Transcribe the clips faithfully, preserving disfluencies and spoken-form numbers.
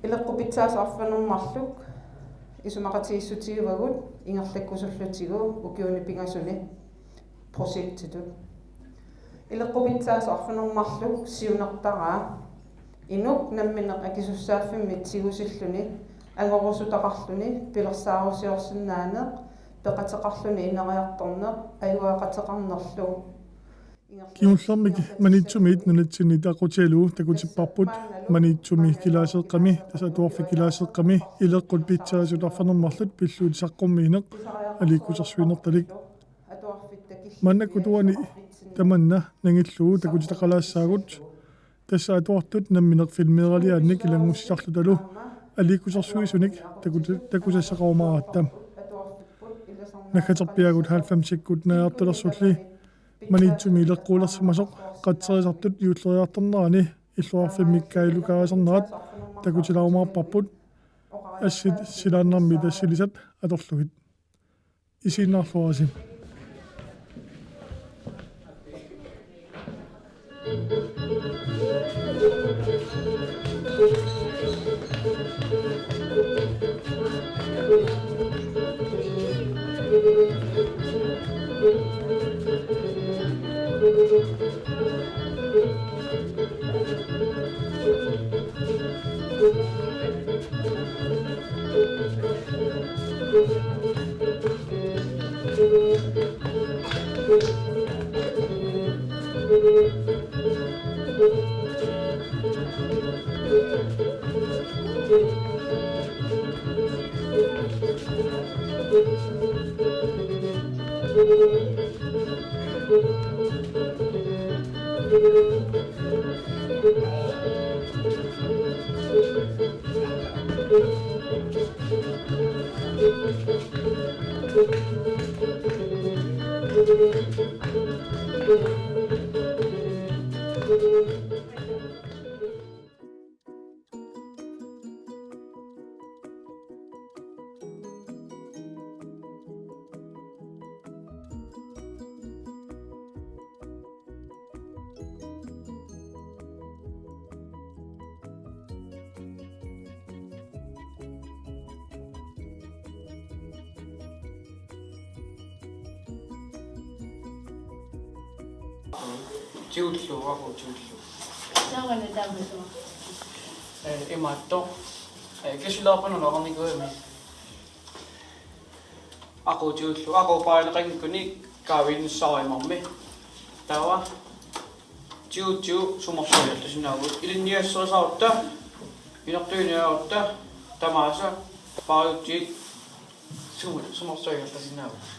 Ileqqut pitsaasoq arfineq-marluk isumaqatigiissutigivagut ingerlakkusullutigu ukiuni pingasuni projektitut. Ileqqut pitsaasoq arfineq-marluk siunertaraa inuk nammineq akisussaaffimmik tigusilluni angorusutaqarluni pilersaarusiorsinnaaneq peqateqarluni ineriartorneq ajugaaqateqarnerlu. Kingullermik Maniitsumiit nunatsinni aqqutigalugu takutipparput. Maniitsumi kilaaseeqqami, tassa Atuarfik kilaaseeqqami, ileqqut pitsaasut arfineq-marluk pillugu saqqummiineq aliikkusersuinertalik. Maannakkut uani tamanna nangillugu takutitaqalaassaagut. Tassa atuartut nammineq filmeeraliaannik ilanngussisarlutalu aliikkusersuisunik taku-, takusassaqarumaaratta. Naggaterpiaagut halvfemsikkut naajartulersulli Maniitsumi ileqquulersimasoq qatserisartut juulleriartornerani illoqarfimmik kaajukaarisarnerat takutilaarumaarparput, assit silaannarmik tassilisat atorlugit. Isiginnaarluarisi. Tiullu, aqu tiullu. Taamani taamasuaq. Eh, imaattoq. Eh, kisilaarpana laqarnikuugami. Aquutiullu, aquupaaneqanngikkunik kaaviinnissaarumarmi. Taava tiutiu sumersuiartasinnaavugut. Ilinniasserisaarutta, inortuiniarutta, tamaasa paariutsit sumu-, sumersuiartasinnaavugut.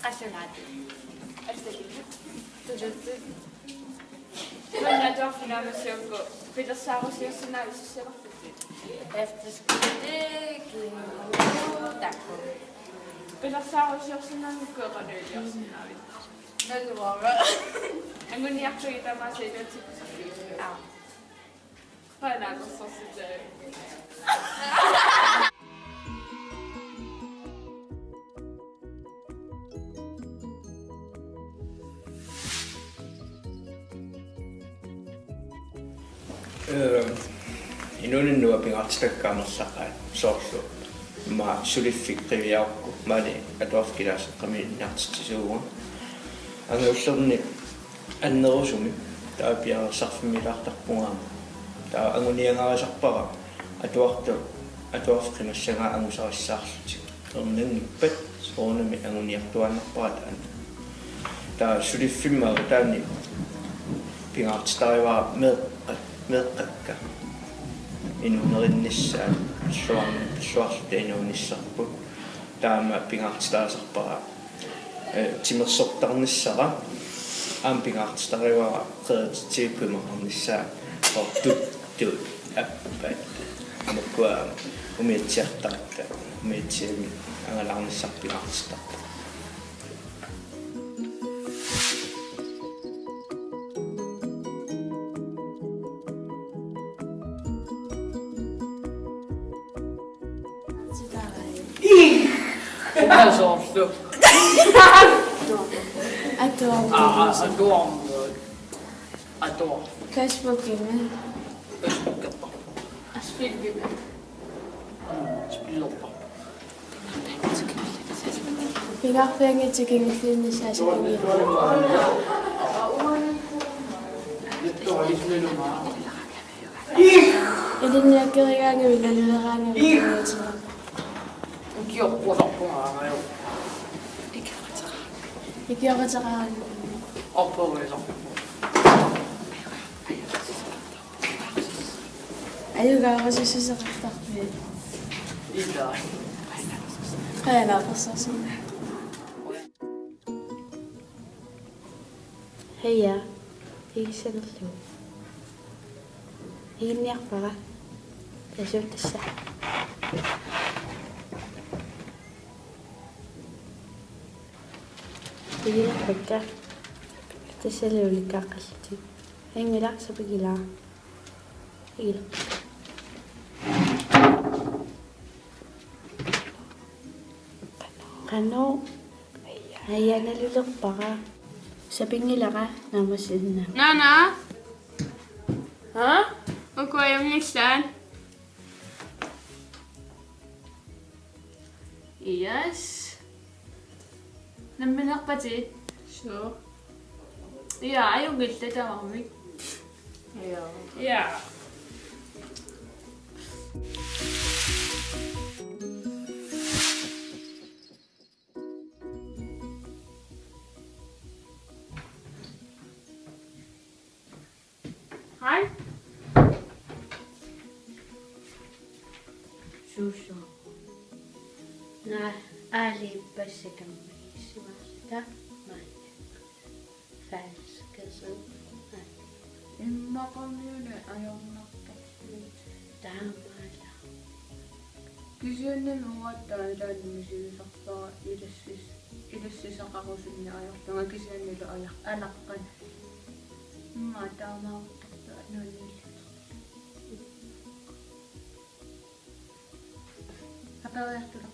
Qassunaat. Assakillu. Tulusut. Uanga atuarfinnaavissiukku pilersaarusiorsinnaavit sussialerputit? Efterskole, kingu, taakku. Pilersaarusiorsinnaanngikkuit qanoq iliorsinnaavit? Naluara. Anguniarlugit tamaasa iluatsipputit? Aap. Qanoq atorsorsitai? Ee, inuuninni uanga pingaartitakka amerlaqaat soorlu immaqa suliffik qiviarukku maani atuarfik kilaaseqqami innaartitsisuuvunga. Angajullerni annerusumik taava piareersarfimmiilaartarpunga aamma. Taava anguniagarisarpara atuartut, atuarfik qimassagaa angusarissaarlutik. Erninngippata soorunami anguniartuaannarpara taanna. Taava suliffimmi avataani pingaartitarivara meeqqat, meeqqakka inuunerinnissaat pilluarni-, pilluarluta inuunissarput. Taama pingaartitaasarpara, eh, timersortarnissara aamma pingaartitarivara qerititsigit imaqarnissaa ortut tuut appat. Makkua umiatsiartaratta, umiatsiamik angalaarnissaq pingaartittarpara. Ih! Soorlu. Atuarmi. Aa, atuarmi. Atuarmi. Facebookimi. Facebookimi. Spilgimi. Spillerpa. Pingaarpianngitsoq kingulliunnissaa sapinngilara. Ilinniakkerigaangavit naluleraangavit kingulliunnissaa. Ikioqqusarpunga aamma. Ikioqateqaraangavit. Orporisarpunga. Ajugaarusissuseqartarpit? Ilaa. Qaanaartorsuusinna. Heja, igissanerlugu. Iginniarpara. Tassa tassa. Iginniarpakka. Tassalu ulikkaaqqallutik. Inngila sapinngilara. Igilerpakka. Qanoq? Heja, nalulerpara. Sapinngilara naammassisinnaagakku. Nana? Ha? Uku ajunngillat. Yes. Nammineerpatit? Suu. Ja, ajunngillat tamarmik. Ja. Ja. Hej. Susu. Naa, aali passakammiissuarta maanna. Falskasut. Immaqamiuna ajornartorsuutit. Taamaala. Kisiannimi uattaaq ilaanni misigisarpara ilassis-, ilassisaqarusunneq ajorlunga kisiannilu ajaq-, alaqqani. Immaqa taamaattortoq nuanniillutik. Aperiartulerpara.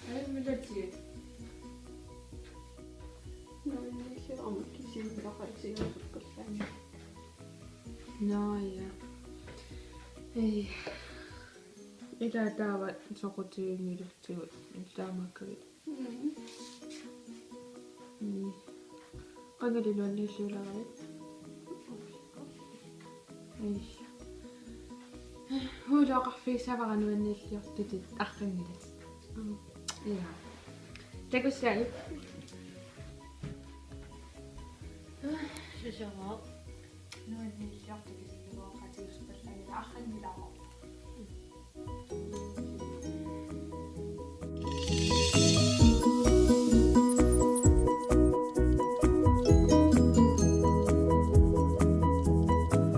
Ai, milatie. Nuanniilluarmi kisianni oqaatigiusuppallani. Naa, ja. Ei. Ila taava soqutiginngillutsigut taamaakkavit. Mm. Mm. Qangali nuanniilluularavit? Ai. Uloqarfiissavara nuanniilliortutit arqanngilatit. Mm. Ja. Takussaagit. Susuuvoq. Nuanniilliortutit kisianni oqaatigiusuppallanngilara arqanngilara.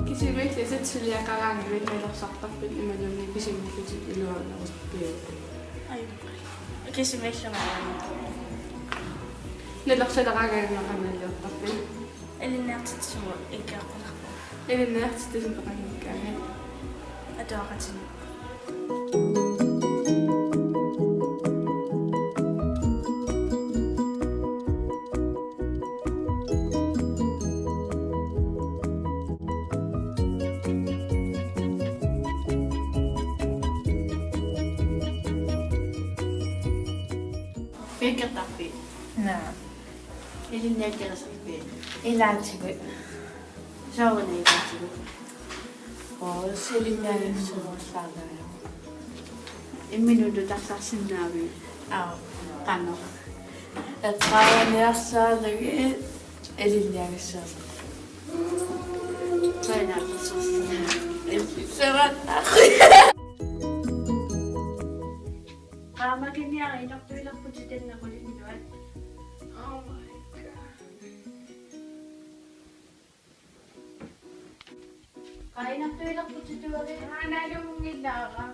Kisimiillutit suliaqaraangavit nalorsartarfimmi imaluunniit kisimiillutit iluanerusarpiuk? Ai. Kisimiillunga. Nalorsaleraangavit nalortarfik? Ilinniartitsisumut ikkiaqqunarpunga. Ilinniartitsisumut peqanngikkaangat. Atuaqatinnut. Pikkertarpit? Naa. Ilinniakkerisarpit? Ilaatigut. Sooruna ilaatigut? Oo, ilinniagassaarlugu. Imminut nutarsarsinnaavit? Aap. Qanoq? Eqqaaniarsaarlugit ilinniagassaarlugu. Qanoq nutarsarsinnaavit? Ilissavaat. Qaamaginiarlutit inortuilerputit tanna qulingiluat. Oh my God. Qaa inortuilerputit tuavi? Aana nalunngilara.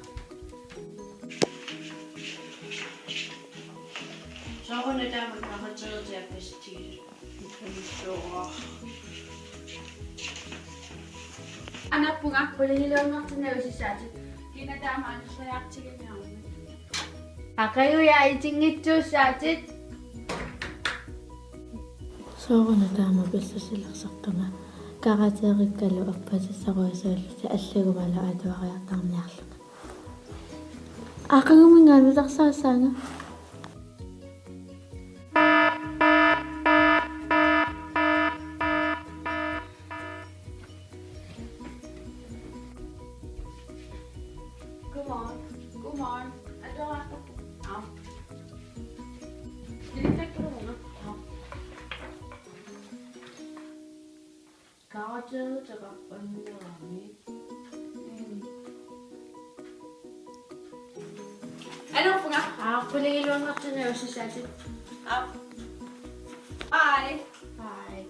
Sooruna taama naqateertia pestiil. Soorlu. Anerpunga, qulingiluannartunik usissaatit. Kina taama annersajaartiginiarmi. Aqaguit itinngitsuussaatit. Sooruna taama pissusilersortunga. Karakteerikkalu appatissaruisuullusi allagumalu atuariartarniarlunga. Aqaguminngaanniit tarsaasaanga. Godmorgen. Godmorgen. Er du her? Au. Lille tak, du har. Au. Karakterit takoqqunniarami. Mm. Anerpunga. Aa, qulingiluannartunik usissaatit. Aa. Bye. Bye.